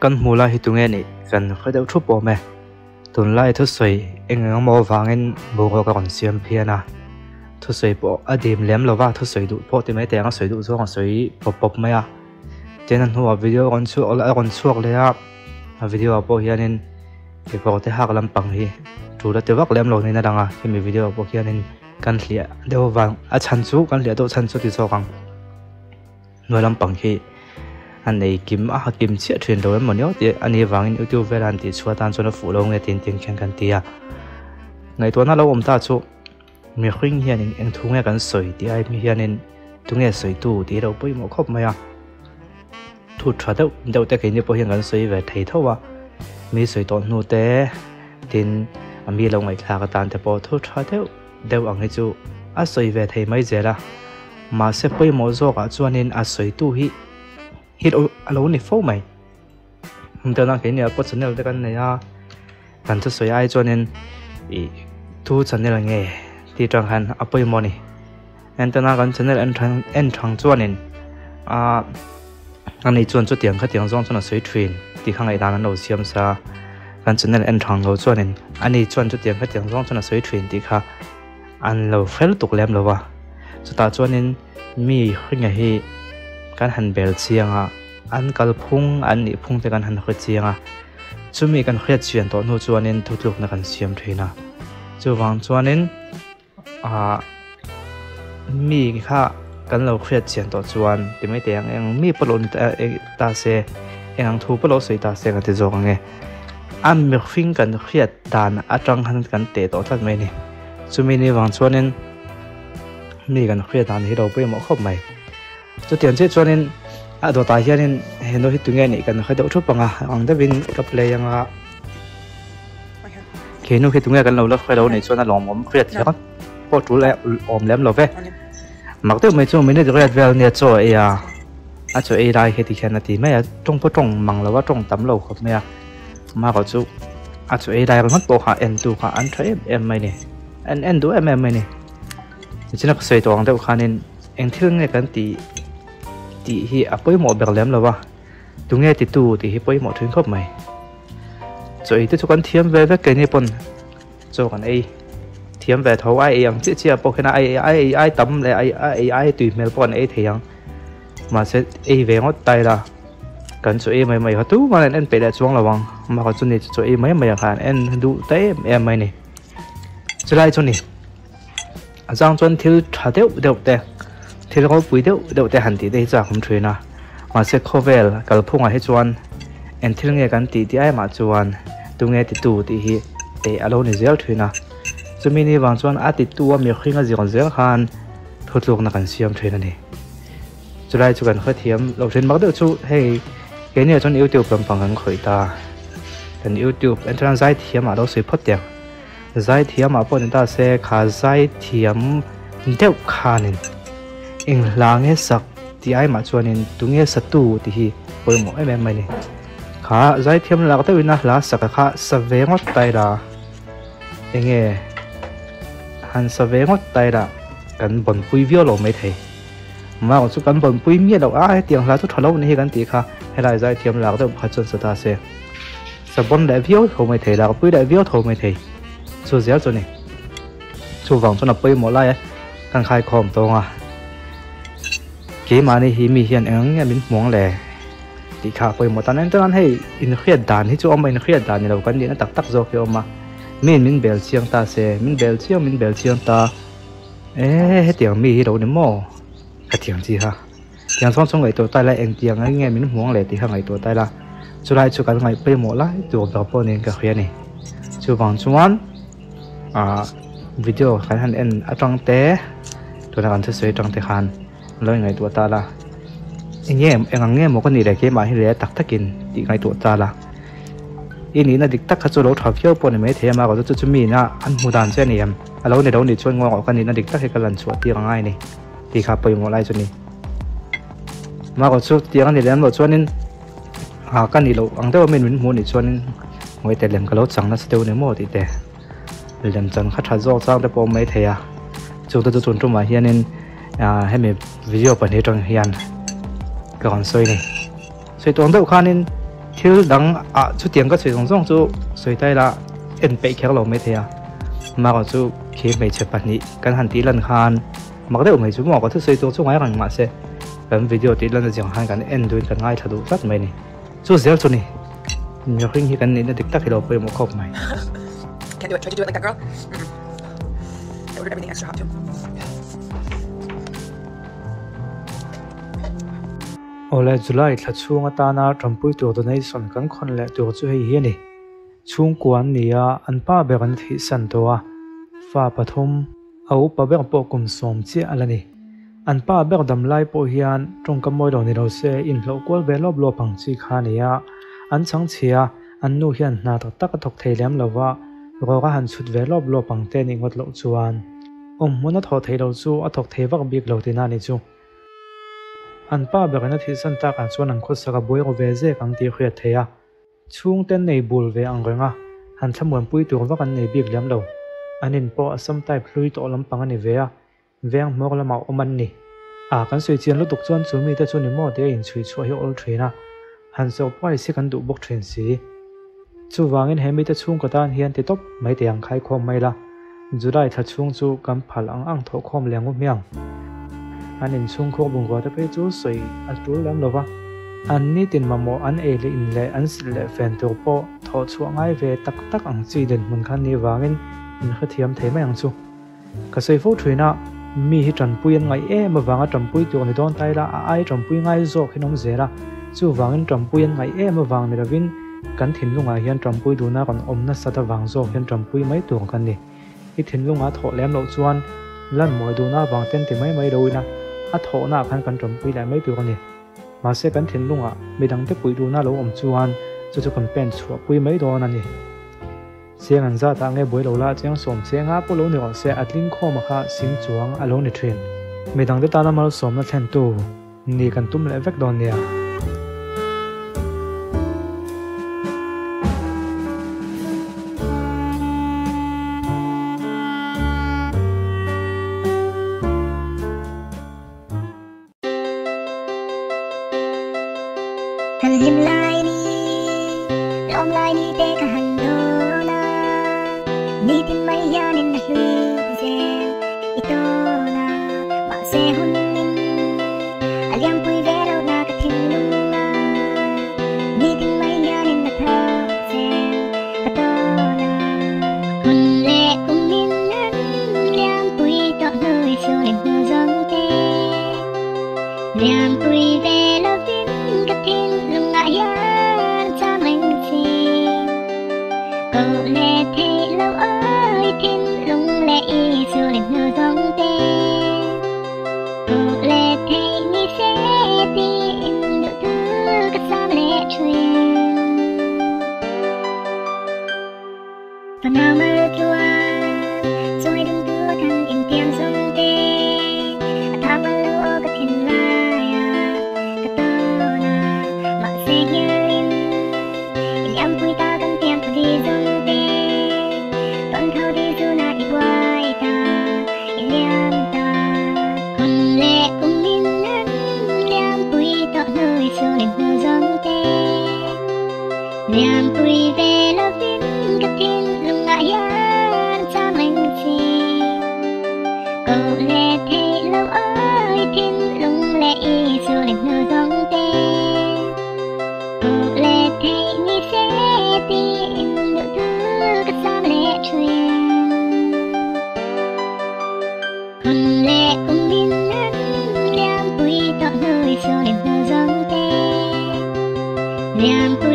Kan hmu lai hi tunge nih kan hre deuh thup awm e. Tunlai thusawi eng eng emaw avangin boruak a rawn siam phian a, thusawi pawh a dim lem lo va, thusawi duh pawh ti mai teh ang a sawi duh zawng a sawi pawp pawp mai a. Tin a hnuah video a rawn chhuak a rawn chhuak leh a, a video ah pawh hianin kekawr te hak lampang hi tul a ti vak lem lo niin a lang a, khimi video ah pawh khianin kan hliah deuh avang a chhan chu kan hliah deuh chhan chu ti zawk ang. Hnuai lampang khi a nei kim a kim chiah thin lo emaw niau tih a nih avangin youtube vela an tih chhuah atan chuan a fuh lo nge tin tin khian kan ti a. Ngaihtuahna lo awm ta chu mihring hianin eng thu nge kan sawi tih ai mi hianin tunge sawitu tih lo pawimawh khawp mai a. Thu tha deuh deuh te keini pawh hian kan sawi ve thei tho a, mi sawi tawh hnu te tin a mi lo ngaihthlak atan te pawh thu tha deuh deuh ang hi chu a sawi ve thei mai zel a. Mahse pawimawh zawkah chuanin a sawitu hi hi a lo ni fo mai. Tuna keini ah pawh channel te kan nei a, kan thusawi ai chuanin ih tu channel nge tih tang khan a pawimawh a ni. Entana kan channel en than en thang chuanin ah ani chuan chutiang khatiang zawng chuan a sawi thin tih kha ngaihdan an lo siam sa. Kan channel en thang lo chuanin ani chuan chutiang khatiang zawng chuan a sawi thin tih kha. An lo fel tuk lem lo va, chutah chuanin mi hringa hi kan han bel chiang a, an kalphung an nih phung te kan han hre chiang a, chumi kan hriat chian tawh hnu chuanin thutlukna kan siam thin a, chuvang chuanin ah mi kha kan lo hriat chian tawh chuan ti mai teh ang eng mi pawh lo ni ta se eng ang thu pawh lo sawi ta se ka ti zawk ang e, a mihring kan hriat dan atang khan kan teh tawh tlat mai a ni. Chumi ni vang chuanin mi kan hriat dan hi lo pawimawh khawp mai. Chutiang chiah chuanin a dawtah hianin he nu hi tunge nih kan hre deuh thup ang a, ang deuhin ka play ang a. He nu hi tunge kan lo la hre lo nih chuan a lawmawm hriat thiam pawh tul awm lem lo ve. Mak deuh mai chu minute riat vel nia chaw a ei a, a chaw ei lai heti hian a ti mai a, tawng pawh tawng mang lo a, tawng tam lo khawp mai a. Marawh chu a chu ei lai ringawt pawh kha en tu kha an tha em em mai ni an en duh em em mai ni nichina ka sawi tawh ang deuh khanin eng thil nge kan tih tih hi a pawimawh ber lem lo a tunge ti tu tih hi pawimawh thin khawp mai chaw ei te chu kan thiam ve vek keini pawn chaw kan ei thiam ve tho a ei ang chiah chiah pawh khian a ei a ei ai tam leh a ei ai tui hmel pawh kan ei thei ang. Mahse ei ve ngawt ta ila kan chaw ei mai mai kha tumah an en peih leh chuang lo ang amah chu ni chaw ei mai mai ah khan en duh ta em em mai ni chulai chu ni a chang chuan thil tha deuh deuh te thil ropui deuh deuh te han tih te hi chu a awm thin a mahse khawvel kalphungah hi chuan eng thil nge kan tih tih aimah chuan tunge titu tih hi eh a lo ni zel thin a chumi ni vang chuan a titu a mihring a zir zel khan thutlukna kan siam thin a ni. Chulai chu kan hrethiam lo thin mak deuh chu hei keini ah chuan youtube lampang kan khawih ta kan youtube en chuan zai thiam ah lo sawi phawt teh ang zai thiam ah pawh ni ta se kha zai thiam deuh khanin eng hla nge sak tih ai mah chuanin tunge satu tih hi pawimawh em em mai a ni kha zai thiam lak deuhin a hla sak a kha sa ve ngawt ta ila enge han sa ve ngawt ta ila kan bawnpui viau lo maithei. Mau chu kan vawnpui miah loh a, hetiang hla chu tha lo ni hi kan tih kha helai zaithiam lak deuh pakhat chuan sa ta se. Sabawn leh viau tho mai thei, lakpui leh viau tho mai thei chu zel chu ni. Chuvang chuan a pawimawh lai a kan khaikhawm tawng a, keimahni hi mi hian eng nge min hmuang le tih kha a pawimawh tan. Engtin hei inhriat dan hi chu a awm a, inhriat dan ni lo kan nihna tak tak zawk hi a awm a, miin min bel chiang ta se, min bel chiang min bel chiang ta. Eee hetiang mi hi lo ni maw ka thiam chi kha tiang chuan chu ngaihtuah ta ila engtiang ang nge min hmuang leh tih kha ngaihtuah ta ila chulai chu kan ngaih pawimawh lai tur ber pawh niin ka hria a ni chuvang chuan ah video kan han en atang te tuna kan thusawi atang te khan lo ingaihtuah ta la enge eng ang nge maw ka nih leh keimah hi leh tak takin tih ngaihtuah ta la. I nihna dik tak kha chu lo tha viau pawh ni maithei a mah erawh chu chu mi ina an hmu dan che a ni em? A lo ni lo nih chuan ngaw erawh ka nihna dik tak hi ka lan chhuah tir a ngai a ni tih kha pawimawh lai chu a ni. Mah erawh chu tiang a ni lem loh chuanin ah ka nih loh ang deuh a mi min hmuh nih chuanin ngawi teh lem ka lo chang nasa deuh a ni maw tih te lem chan kha tha zawk chang te pawh a awm maithei a chungte chu tun tumah hianin ah hemi video pahnih atang hian ka rawn sawi a ni. Sawi tawng deuh khanin. Thil dang ah chutiang ka sawi zawng zawng chu sawi ta ila en peih kher lo mai thei a, amaherawh chu khi hmeichhe pahnih kan han tih lan khan mak deuh mai chu maw ka thusawi tur chu ngai reng mahse kan video tih lan aziang khan kan en duhin kan ngaithla duh tlat mai a ni. Chu zel chu ni mihring hi kan nihna dik tak hi lo pawimawh khawp mai. Awle July thla chhung atana tanpui tur donation kan khawn leh tur chu hei hi a ni. Chhungkua an ni a, an pa ber an thihsan tawh a, fa pathum, a upa ber pawh kum sawm chiah a la ni. An pa ber dam lai pawh hian tawngka mawi lo ni lo se inhlawh kual ve lawp lawp ang chi kha a ni a, an chhang chhia, an nu hian hna tak tak a thawk thei lem lo va, rawk a han chhut ve lawp lawp ang te nih ngawt loh chuan awm hmun a thawh theih loh chu a thawk thei vak bik lo tihna a ni chu. An pa berin a thihsan takah chuan an khawsak a buai ru ve zek ang tih hriat theih a, chhungte nei bul ve ang reng a, han thlamuanpui tur vak an nei bik lem lo. An in pawh a sam type hlui tawh lampang a ni ve a, veng hmawr lamah awm an ni. A kan sawi chian lutuk chuan chu mite chu ni maw tia inchhui chhuah hi awl thin a, han surprise hi kan duh bawk thin si. Chuvangin he mite chhungkaw tan hian ti tawp mai teh ang khaikhawm mai la, July thla chhung chu kan phal ang ang thawhkhawm leh ngu hmiang. An inchhungkhur bungrua te phei chu sawi a tul lem lo va, an nitin mamawh an ei leh in leh an silh leh fen tur pawh thawh chhuah ngai ve tak tak ang chi dinhmun kha ni vangin in hrethiam thei mai ang chu. Ka sawi fo thin a, mi hi tanpui an ngaih em avanga tanpui tur ni dawn ta ila a ai tanpui ngai zawk hi an awm zel a, chuvangin tanpui an ngaih em avang ni lovin kan thinlungah hian tanpui duhna rawn awm nasat avang zawk hian tanpui mai tur kan ni. I thinlunga thawh lem loh chuan lan mawi duhna avang ten ti mai mai lo ila a thawhnaah khan kan tanpui leh mai tur a ni. Mahse kan thinlungah midangte puih duhna lo awm chuan chu chu kan pen chhuahpui mai dawn a ni. Chiang an zat ah nge buai lo la chiang sawm chiang a pawh lo ni rawh se a tling khawm a kha sing chuang a lo ni thin. Midang te tana malsawmna thlen tu ni kan tum leh vek dawn nia. Kan hlim lai ni, lawm lai ni te ka han dawn a, nitin mai hianin a hlui zel i tawn a, mahse hun in a liampui ve lo na ka thinlung a, nitin mai hianin a thar zel ka tawn a. Hun leh kum in an liampui tawh hnuai chhung in hmu zawng te. Liampui ve lovin ka thinlungah hian cham reng si. Koh leh theih lo awi thinlung leh i chhungin hnu zawng te. Koh leh theih ni se tiin duhthu ka sam leh thin. Fanau mal tluan chawi dun tu a kan intiam zawng te, a tha mal lo aw ka thinlai a ka tawn a, mahse hialin i liampui ta kan tiam thaw di zawng te, tawn tho di zuna i buai ta i liam ta. Hun leh kum in an liampui tawh hnuai chhungin hmu zawng te. Liampui ve lovin ka thinlungah hian cham reng chi. Koh leh theih lo awi thinlung leh i chhungin hnu zawng te. Koh leh theih ni se tiin duhthu ka sam leh thin. Hun leh kum in an liampui tawh hnuai chhungin hnu zawng te. Liampui.